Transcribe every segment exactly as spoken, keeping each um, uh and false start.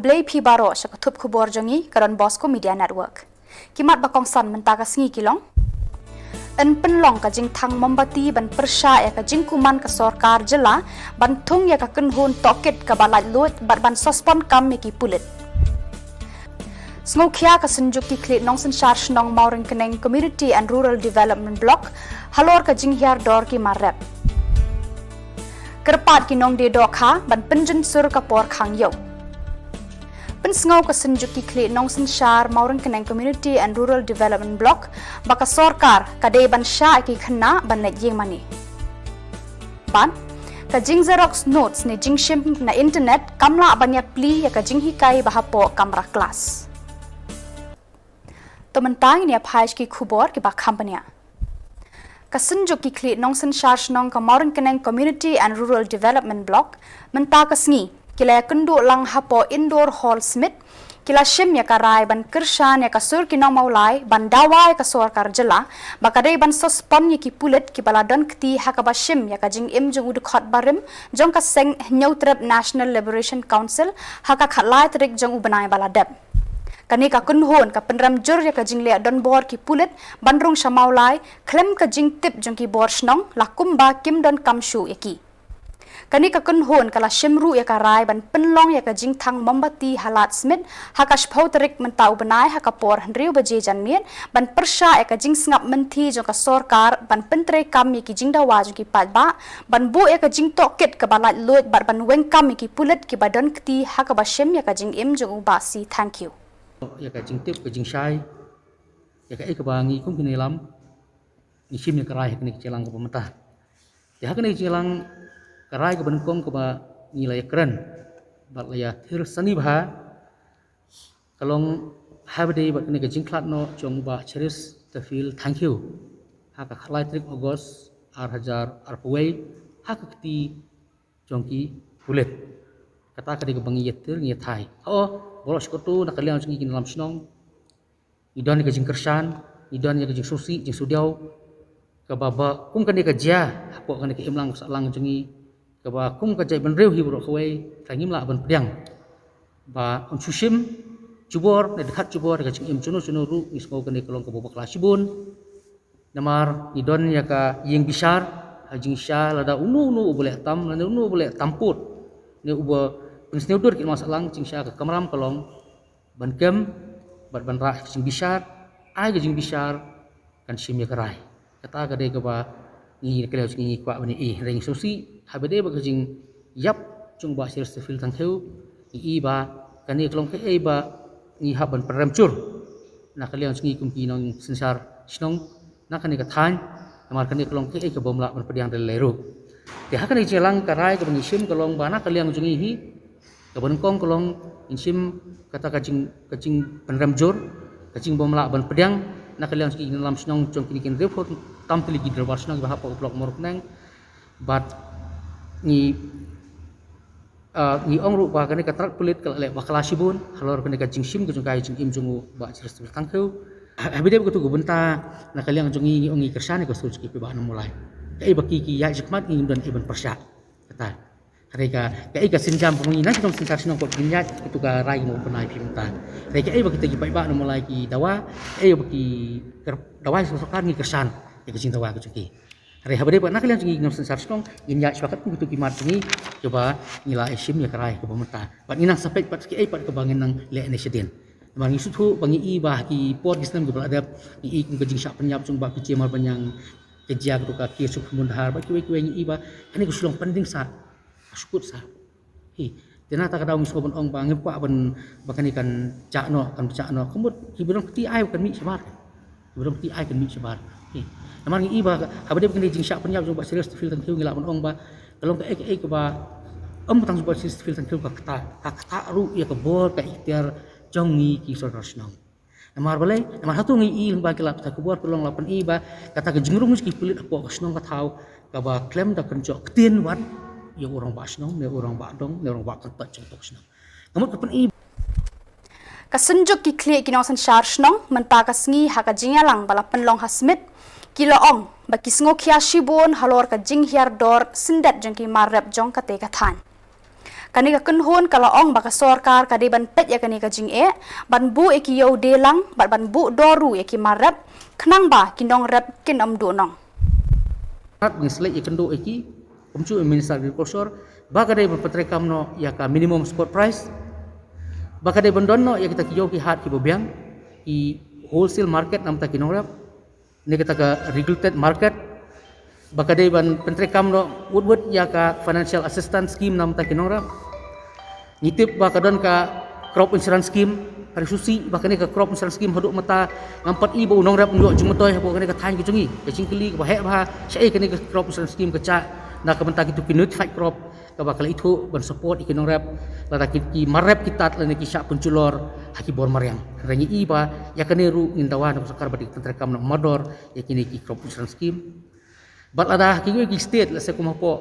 Blei phi baroh sha ka thup khubor jong ngi ka Don Bosco Media Network. Ki mat ba kongsan mynta ka sngi ki long: Yn pynlong ka jingthang mombati ban pyrshah ïa ka jingkuman ka sorkar jylla ban thung ïa ka kynhun tohkit kaba laitluid bad ban suspend kam ïa ki pulit. Sngewkhia ka Synjuk ki Khlieh Nongsynshar Shnong Mawryngkneng Community and Rural Development Block halor ka jinghiar dor ki mar rep. Kyrpad ki nongdie dohkha ban pynjynsur ka por khang ïew. Pynsngew ka Synjuk ki Khlieh Nongsynshar Mawryngkneng Community and Rural Development Block ba ka sorkar ka dei ban shah ïa ki khynnah ban leit ïing mane. Bad ka jing xerox notes ne jingshim na internet kam lah ban ïapli ïa ka jinghikai ba hapoh kamra klas. To mynta ngin ïa phai sha ki khubor kiba kham bniah. Ka Synjuk ki Khlieh Nongsynshar Shnong ka Mawryngkneng Community and Rural Development Block mynta ka sngi ki la ïakynduh lang hapoh Indoor Hall Smit, ki la shim ïa ka rai ban kyrshan ïa ka sur ki nong Mawlai ban dawa ïa ka sorkar jylla ba ka dei ban suspend ïa ki pulit kiba la don kti ha kaba shim ïa ka jingim jong u dkhot barim jong ka seng Hynñiewtrep National Liberation Council ha ka khatlai tarik jong u bnai ba la dep. Kane ka kynhun ka pynrem jur ïa ka jingleh donbor ki pulit ban rung sha Mawlai khlem ka jingtip jong ki bor shnong la kumba kim donkam shuh ïa ki. Kane ka kynhun ka la shim ruh ïa ka rai ban pynlong ïa ka jingthang mombati ha Lad Smit ha ka shiphew tarik mynta u bnai ha ka por hynriew baje janmiet ban pyrshah ïa ka jingsngap mynthi jong ka sorkar ban pyntreikam ïa ki jingdawa jong ki paidbah ban buh ïa ka jingtohkit kaba laitluid bad ban weng kam ïa ki pulit kiba don kti ha kaba shim ïa ka jingim jong u Bah C. Thangkhiew. Ïa ka jingtip, ka jingshai, ïa kaei kaba ngi kum ki nongïalam ngi shim ïa ka rai ha kane ka jingïalang kaba mynta. Te ha kane ka jingïalang, ka rai kaba nyngkong kaba ngi la ïakren bad la ïathir sani bha ka long haba ïadei bad kane ka jingkhlad noh jong u Bah Chesterfield Thangkhiew ha ka khatlai tarik August ar hajar arphew wei ha ka kti jong ki pulit. Kata ka dei kaba ngi ïathir, ngi ïathai. Hooid, baroh shi katta na ka liang jong ngi ki nongïalam shnong ngi don ïa ka jingkyrshan, ngi don ïa ka jingsngewsih, jingsngewdiaw kaba, ba kum kane ka jia hapoh kane ka imlang ka sahlang jong ngi, kaba kum ka jaitbynriew hi baroh kawei, tang ngim lah ban pdiang ba yn shu shim jubor ne dkhat jubor ïa ka jingim juno juno ruh. Ngi sngew kane ka long kaba bakla shibun. Namar ngi don ïa ka ïing bishar, ha jingshisha lada uno uno uba leh tam, lada uno uba leh tam pud ne uba pynsniew dur ki imlang sahlang, jingshisha ka kamram ka long ban kem bad ban rah ka jingbishar, ai ka jingbishar kan shim ïa ka rai. Kata ka dei kaba ngi na ka liang jong ngi ngi kwah ban ïohi, hynrei ngi sngewsih haba ïadei bad ka jingïap jong u Bah Chesterfield Thangkhiew, ngi i ba kane ka long kaei ba ngi hap ban pynrem jur na ka liang jong ngi kum ki nongsynshar shnong na kane ka thaiñ, namar kane ka long kaei kaba ym lah ban pdiang da lei lei ruh. Te ha kane ka jingïalang, ka rai kaba ngi shim ka long ba na ka liang jong ngi hi, kaba nyngkong ka long ngin shim kata ka jing, ka jingpynrem jur, ka jing bym lah ban pdiang na ka liang jong ki nongïalam shnong jong kine ki hynriewphew tam tylli ki dorbar shnong kiba hapoh u block Mawryngkneng. Bad ngi, ah, ngi ong ruh ba kane ka tnat pulit ka la leh bakla shibun halor kane ka jingshim ka jong ka ïa ka jingim jong u Bah Chesterfield Thangkhiew. Ha, haba ïadei bad katu ka bynta, na ka liang jong ngi ngi ong ngi kyrshan ïa ka sur jong ki paidbah nong Mawlai. Kaei ba ki, ki ïaid shakhmat, ngim don ei ban pyrshah. Kata. Hynrei ka, kaei ka sienjam ba ngi na ki nongsynshar shnong, ba ngin ïaid katu ka rai kaba ngi bna ïa phi mynta. Hynrei kaei ba kita ki paidbah nong Mawlai ki dawa, kaei ba ki kyr-, dawa ïa ka sorkar, ngi kyrshan ïa ka jingdawa ka jong ki. Hynrei haba ïadei bad na ka liang jong ngi ki nongsynshar shnong, ngin ïaid shuwa kat kum kito ki mat jong ngi kiba ngi la ïashim ïa ka rai kaba mynta. Bad ngin nang sa peit pat kaei pat kaba ngin nang leh ne shadien. Namar ngi sngewthuh ba ngi i ba ha ki por ki snem kiba la dep, ngi i kum ka jingshah pynïap jong u Bah P J Marbaniang, ka jia katu ka case jong u Khun Bynhar bad kiwei kiwei, ngi i ba kane ka shu long pending sah, ka shu kut sah. Hi, te na kata ka daw ngi sngew ban ong ba ngim kwah ban, ba kane kan jah noh, kan jah noh. Ka mut kiba don kti ai ba kan mih shabar. Kiba don kti ai kan mih shabar. Hi. Namar ngi i ba haba ïadei bad kane ka jingshah pynïap jong u Bah Chesterfield Thangkhiew, ngi lah ban ong ba ka long kaei kaei kaba ym tang jong u Bah Chesterfield Thangkhiew, ka ktah, ka ktah ruh ïa ka bor ka iktiar jong ngi ki sorkar shnong. Namar balei, namar hato ngi i lyngba ki lad pathai khubor, ki long la pyni ba kata ka jingrung jong ki pulit hapoh ka shnong ka thaw kaba khlem da kynjoh ktien wat ïa u rangbah shnong ne u rangbah dong ne u rangbah kyntoit jong ka shnong. Ka mut ka pyni. Ka Synjuk ki Khlieh ki Nongsynshar Shnong mynta ka sngi ha ka jingïalang ba la pynlong ha Smit, ki la ong ba ki sngewkhia shibun halor ka jinghiar dor syndet jong ki mar rep jong katei ka thaiñ. Kane ka kynhun ka la ong ba ka sorkar ka dei ban peit ïa kane ka jingeh, ban buh ïa ki ïew dei lang, bad ban buh dor ruh ïa ki mar rep, khnang ba ki nongrep kin ym duh nong. Rat ban sleh ïa kynduh ïa ki, kumjuh ïa Minister Agriculture, ba ka dei ban pyntreikam noh ïa ka minimum support price, ba ka dei ban don noh ïa kita ki ïew ki hat kiba biang, ki wholesale market namar ki nongrep, ne kata ka regulated market, ba ka dei ban pyntreikam noh wut wut ïa ka financial assistance scheme namar ki nongrep. Ngi tip ba ka don ka crop insurance scheme, ha ri shuh shuh ba kane ka crop insurance scheme haduh mynta ngam pat i ba u nongrep un ïoh jingmyntoi hapoh kane ka thaiñ ka jong ngi. Ka jingkylli kaba heh bha, shaei kane ka crop insurance scheme ka jah na ka bynta kito ki notified crop, kaba ka la ithuh ban support ïa ki nongrep, lada ki, ki mar rep ki tad lane ki shah pynjulor ha ki bor mariang. Hynrei ngi i ba ïa kane ruh ngin dawa na ka sorkar ba dei ban pyntreikam noh mardor ïa kine ki crop insurance scheme. Bad lada ha kiwei ki state, lehse kum hapoh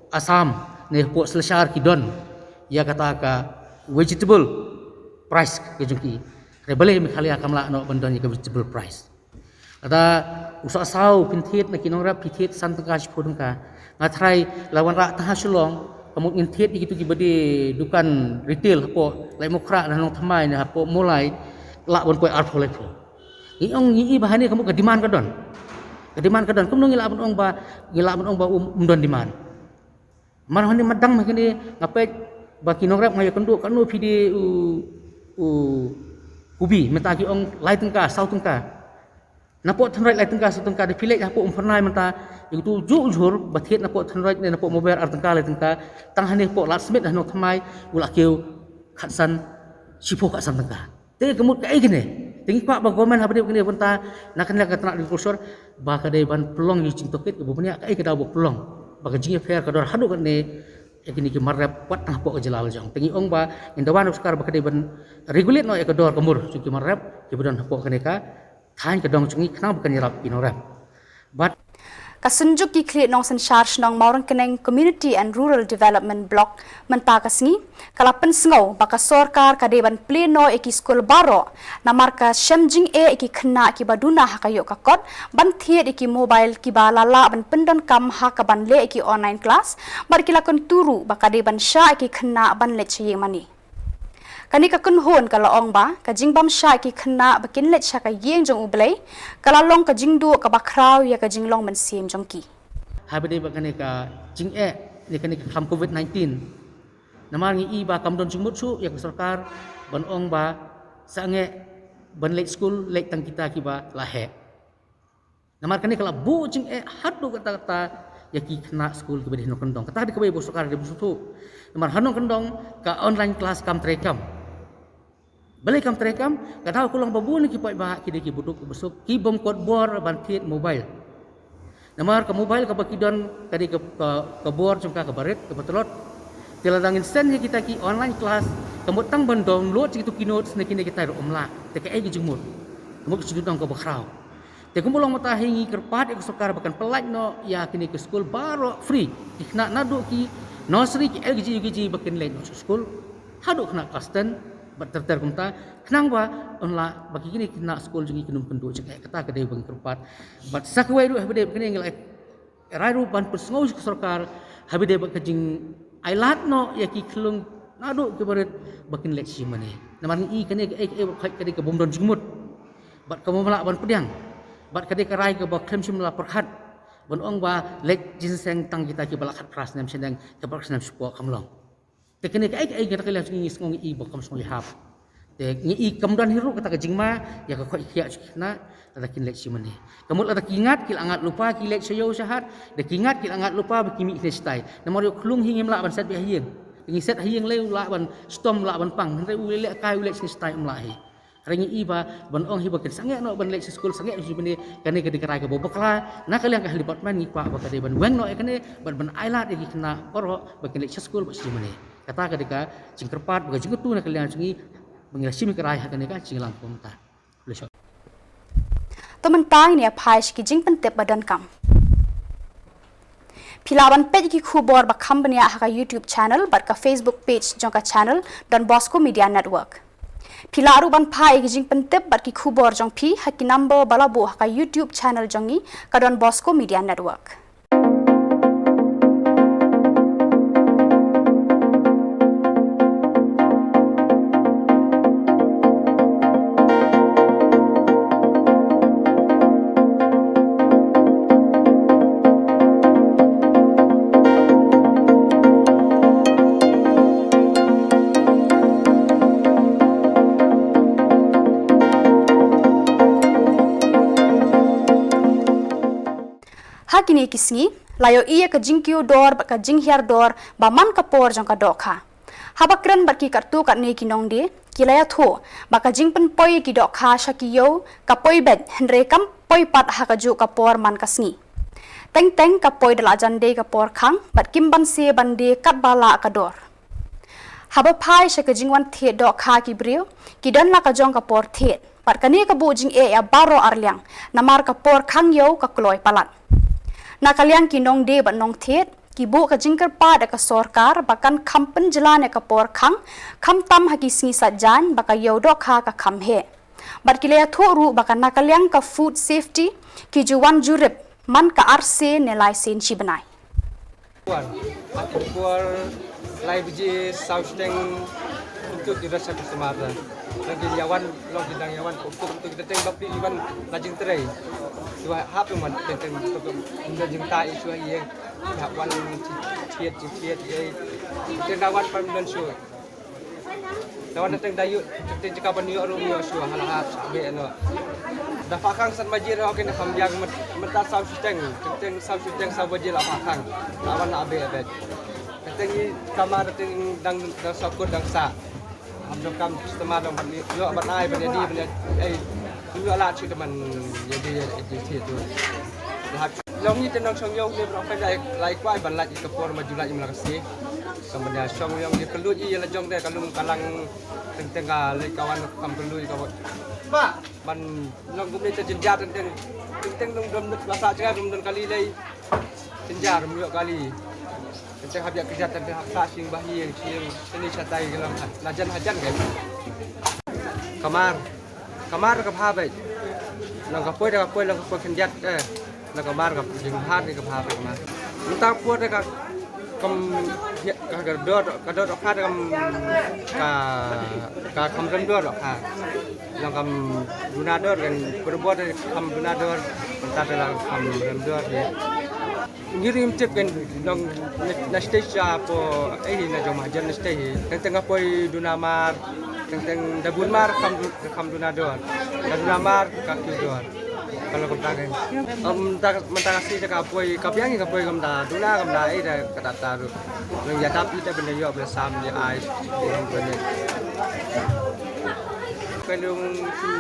Assam ne hapoh Silchar ki don ïa kata ka vegetable price ka jong ki, hynrei balei Meghalaya kam lah noh ban don ïa ka vegetable price? Lada u soh saw phin thied na ki nongrep phi thied san tyngka shiphew tyngka. Nga tharai la wanrah tang ha Shillong, ka mut ngin thied ïa kito kiba die dukan retail hapoh Laitumkhrah, na Nongthymmai ne hapoh Mawlai, lah ban poi arphew laiphew. Ngi ong, ngi i ba hangne ka mut ka demand ka don. Ka demand ka don. Kumno ngi lah ban ong ba, ngi lah ban ong ba um, um don demand? Mar hangne ma dang ma kine nga peit ba ki nongrep nga ïakynduh katno phi die u, u kubi, mynta ki ong lai tyngka, saw tyngka. Napoh Thanroit lai tyngka, saw tyngka, da phi leit hapoh Umphyrnai mynta, ïa uto u jhur ba thied napoh Thanroit ne napoh Mawer ar tyngka, lai tyngka, tang hangne hapoh Ladthmiet, ha Nongthymmai, u la kiew khatsan, shiphew khatsan tyngka. Te ka mut kaei kane? Te ngi kwah ba government haba dei kane ban ta na kane ka tnat agriculture ba ka dei ban pynlong ïa u jingtohkit kaba bniah, kaei ka daw ba pynlong ba ka jingïapher ka dor haduh katne ïa kine ki mar rep wat tang hapoh ka jylla la jong. Te ngi ong ba ngin dawa na ka sorkar ba ka dei ban regulate noh ïa ka dor ka mur jong ki mar rep kiba don hapoh kane ka thaiñ ka dong jong ngi khnang ba kan ïarap ïa ki nongrep. Bad ka Synjuk ki Khlieh Nongsynshar Shnong Mawryngkneng Community and Rural Development Block mynta ka sngi ka la pynsngew ba ka sorkar ka dei ban plie noh ïa ki skul baroh, namar ka shem jingeh ïa ki khynnah kiba duna ha ka ïoh ka kot ban thied ïa ki mobile kiba la lah ban pyndonkam ha kaban leh ïa ki online class, bad ki la kyntu ruh ba ka dei ban shah ïa ki khynnah ban leit sha ïing mane. Kane ka kynhun ka la ong ba ka jingbym shah ïa ki khynnah ba kin leit sha ka ïing jong U Blei ka la long ka jingduh kaba khraw ïa ka jinglong mynsiem jong ki. Haba dei ba kane ka jingeh ne kane ka khlam covid nineteen, namar ngi i ba kam don jingmut shuh ïa ka sorkar ban ong ba sangeh ban leit skul, leit tang kita kiba la heh. Namar kane ka la buh jingeh haduh katta katta ïa ki khynnah skul kiba dei ha nongkyndong. Kata ka dei kawei ba u sorkar dei ban sngewthuh. Namar ha nongkyndong ka online class kam treikam. Balei kam treikam? Ka daw ka long ba bun ki paidbah ki dei kiba duk kiba suk, ki bym kot bor ban thied mobile. Namar ka mobile kaba ki don ka dei ka, ka, ka bor jong ka kaba rit, kaba tlot. Te lada ngin send ïa kita ki online class, ka mut tang ban download ïa kito ki notes ne kine kita ruh ym lah. Te kaei ka jingmut? Ka mut ka jingdon kaba khraw. Te kumba long mynta hi ngi kyrpad ïa ka sorkar ba kan pynlait noh ïa kine ki skul baroh free. Ki khynnah naduh ki nursery, ki L K G, U K G ba kin leit noh sha skul. Haduh khynnah klas ten bad ter ter kumta, khnang ba yn lah ba kine ki khynnah skul jong ngi kin ym kynduh jingeh. Kata ka dei ba ngi kyrpad. Bad sa kawei ruh haba dei ba kine ngi la rai ruh ban pynsngew sha ka sorkar haba dei ba ka jingailad noh ïa ki khyllung naduh kiba rit ba kin leit sha ïing mane. Namar ngi i kane kaei kaei ba khait ka dei ka bym don jingmut bad ka bym lah ban pdiang bad ka dei ka rai kaba khlem shym la pyrkhat ban ong ba leit jingïaseng tang kita kiba la khatphra snem shaneng, khatphra snem shapoh, kam long. Te kane kaei kaei kata ka liang jong ngi, ngi sngew, ngi i ba kam sngewhap. Te ngi i kam don hi ruh kata ka jingma ïa ka khoit khiah jong ki khynnah lada kin leit sha ïing mane. Ka mut lada ki ngat, ki la ngat lypa, ki leit sha ïew sha hat, da ki ngat, ki la ngat lypa ba ki mih shane shatai. Namar ïoh khlung hi ngim lah ban set beit ha ïing. Te ngi set ha ïing lei u lah ban shitom, u lah ban pang, hynrei u leh lehkai, u leit shane shatai ym lah hi. Hynrei ngi i ba ban ong hi ba kin sangeh noh ban leit sha skul, sangeh sha ïing mane, kane ka dei ka rai kaba bakla. Na ka liang ka health department ngi kwah ba ka dei ban weng noh ïa kane bad ban ailad ïa ki khynnah baroh ba kin leit sha skul bad sha ïing mane. Kata ka dei ka jingkyrpad bad ka jingkyntu na ka liang jong ngi ba ngi la shim ïa ka rai ha kane ka jingïalang kaba mynta. Khublei shibun. To mynta ngin ïa phai sha ki jingpyntip ba donkam. Phi lah ban peit ïa ki khubor ba kham bniah ha ka YouTube channel bad ka Facebook page jong ka channel Don Bosco Media Network. Phi lah ruh ban phai ïa ki jingpyntip bad ki khubor jong phi ha ki number ba la buh ha ka YouTube channel jong ngi, ka Don Bosco Media Network. Kine ki sngi la ïohi ïa ka jingkiew dor bad ka jinghiar dor ba man ka por jong ka dohkha. Haba kren bad ki katto katne ki nongdie, ki la ïathuh ba ka jingpynpoi ïa ki dohkha sha ki ïew ka poi beit, hynrei kam poi pat ha kajuh ka por man ka sngi. Teng teng ka poi da la jan die ka por khang bad kim banse ban die katba lah ka dor. Haba phai sha ka jingwan thied dohkha ki briew, ki don la ka jong ka por thied bad kane ka buh jingeh ïa baroh arliang, namar ka por khang ïew ka kloi palat. Na ka liang ki nongdie bad nongthied, ki buh ka jingkyrpad ïa ka sorkar ba kan kham pynjlan ïa ka por khang, khamtam ha ki sngi Saitjaiñ ba ka ïew dohkha ka kham heh. Bad ki la ïathuh ruh ba ka na ka liang ka food safety, ki ju wan jurip man ka ar sien ne lai sien shi bnai. Wan, ha ka por lai baje saw shiteng kumto ki rasa customer da. Long ki ïa wan, long ki dang ïa wan kumto, kumto ki teng bapli ïa wan la jingtrei. Ki wa hap ïa wan teng teng kumto kumto jingtai ïa shuwa ïa. Hap wan thied, thied, thied ïa. Teng da wan pam don shuwa. Lawan teng da ïoh, teng jaka ban ïoh ruh ïoh shuwa ha la hap sha beh noh. Da phah khang san baje ruh kin kham biang met, mynta saw shiteng, teng teng saw shiteng saw baje la phah khang. Lawan la beh beh. Teng i kamar teng dang dang sokut dang sa. Am dong kam customer dong ban ïoh ban ai ban ïa di ban ïa ai. Ïoh la shu teman ïa di ïa di thied tu. La hap Long i te nongshong ïew ne bro, ka lai lai kwai ban lait ka por ma ju lait ma la ka sngi. Ka manya shong ïew ne ka luid i la jong de ka lum ka lang teng teng ka leit ka wan kam ka luid ka wan. Ban long kumne te jynjar teng teng teng teng dong dom dut la sa jngai dom don kali lei. Jynjar ym ïoh kali. Teng teng hap ïa ka jat teng teng hap sa shing ba hi shing teni shatai ka long la jan hajan ka. Kamar. Kamar ka bha bha. Long ka poi da ka poi long ka poi khyndiat eh. Long kamar ka jing bha ni ka bha bha kamar. Mynta poi da ka kam ka ka dor ka dor ka kam ka ka kam rem dor ka. Long kam duna dor kan pur bor kam duna dor. Mynta da long kam rem dor ni. Ngi rim tip kan long na stage apo eh na jong mahajan na stage. Teng teng apoi duna mar, teng teng da bun mar kam du- kam duna dor. Ka duna mar ka kiew dor. Kalau kumta kan. Em tak mentang asi ka apoi ka biang ka apoi kam da duna kam da eh da ka da taru. Long ya tapi da benda yo benda sam ya ai. Long benda. Kalung tu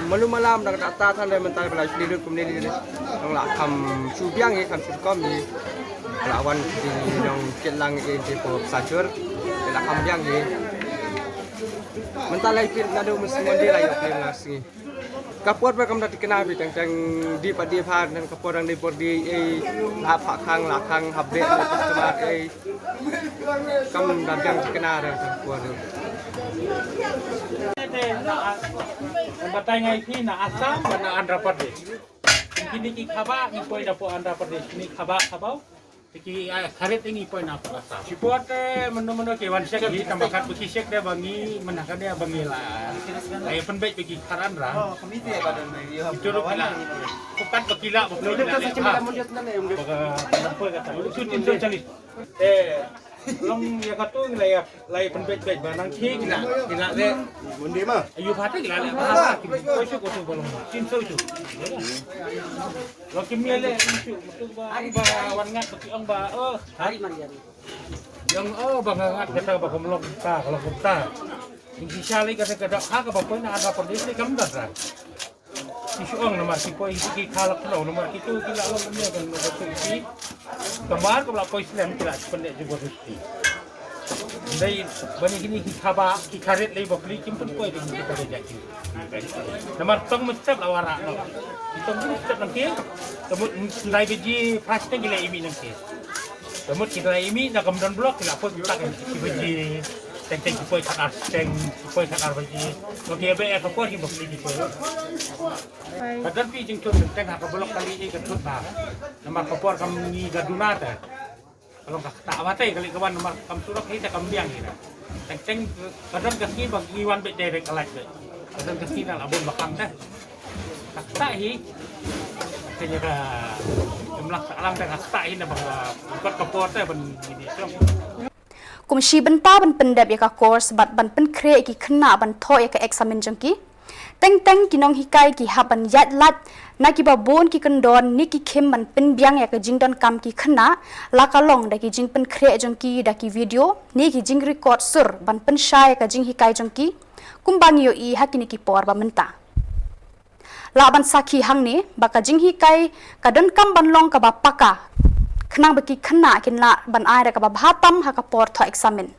malu malam da ka da ta than da mentang bela sli lut kum ni ni. Long la kam su biang ye kam su kom ye. La wan ki nong kit lang e te po sa jur. La kam biang e. Mynta lai pil na do mus mon di lai pil na sngi. Ka por ba kam da tikna bi teng teng di pa di pha nan ka por dang di por di e la pha khang la khang hap de customer e. Kam da biang tikna da ka por. Batai ngai phi na Assam ba na Andhra Pradesh. Kini ki khaba ngi poi da po Andhra Pradesh kini khaba khaba. Ki ah, kharit ngi poi na po Assam. Support eh mano mano ki wan sek ki tamba khat ki sek de ba ngi mana kan de ba ngi la. Ai pen bek ki kharan ra. Itu ru kila. Bukan ba kila ba kila. Ba ka poi kata. Itu tin do chali. Eh, long ya katu la ya. Lai pynbeit beit ba nang ki kila kila le. Mundi ma. Ayu pha te kila le. Ba ki ko shu ko tu ba long. Tin so tu. Lo ki mi le tu tu ba ba wan ngat ba ki ong ba. Oh. Hari Marian. Yang oh ba ngat kata ba kum long ta long kum ta. Ki sha le kata kata ha ka ba poi na ada perdisi kam da. Ki shu ong namar ki poi ki kha Lucknow namar ki tu ki la long ne kan ma tu ki. Kamar ka la poi slem ki la pynleh jubor ki. Dei bani kini ki khaba ki kharit lei bapli kim pynpoi dei ki pynpoi jaki. Namar tong mestep la wara no. Tong mestep nang ki. Kemut ndai beji plastik ki la imi nang ki. Kemut kita la imi na kam don blok ki la poi tak ki beji. Teng teng ki poi khat ar teng ki poi khat ar beji. Bagi abe ka poi ki bapli ki poi. Ka don pi jingthut teng ha ka blok kali ni ka thut ba. Namar ka por kam ngi ka duna te. Kalau ka ta wa te kali ka wan namar kam surok hi te kam biang hi. Teng teng ka don ka sngi ba ngi wan beit direct ka lait beit. Ka don ka sngi na la bun ba khang te. Ka ta hi. Te nya ka jumlah ka alam te ka ta hi na ba ka kot ka por te ban ngi ni tong. Kum shi bynta ban pyndep ïa ka course bad ban pynkhreh ïa ki khynnah ban thoh ïa ka eksamin jong ki. Teng teng ki nonghikai ki hap ban ïaid lait na kiba bun ki kyndon ne ki khim ban pynbiang ïa ka jingdonkam ki khynnah, la ka long da ki jingpynkhreh jong ki da ki video ne ki jingrecord sur ban pynshai ïa ka jinghikai jong ki, kumba ngi ïohi ha kine ki por ba mynta. Lah ban sakhi hangne ba ka jinghikai ka donkam ban long kaba paka, khnang ba ki khynnah kin lah ban ai da kaba bha tam ha ka por thoh eksamin.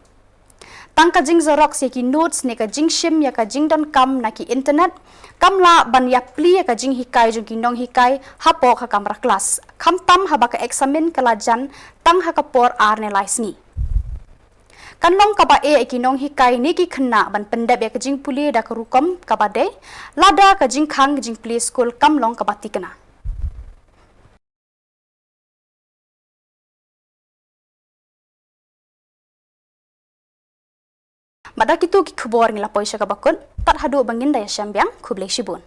Tang ka jingxerox ïa ki notes ne ka jingshim ïa ka jingdonkam na ki internet kam lah ban ïapli ïa ka jinghikai jong ki nonghikai hapoh ka kamra klas, khamtam haba ka eksamin ka la jan tang ha ka por ar ne lai sngi. Kan long kaba eh ïa ki nonghikai ne ki khynnah ban pyndep ïa ka jingpule da ka rukom kaba dei, lada ka jingkhang jingplie skul kam long kaba thikna. Bad da kito ki khubor ngi la poi sha kaba kut, tad haduh ba ngin da ïashem biang, khublei shibun.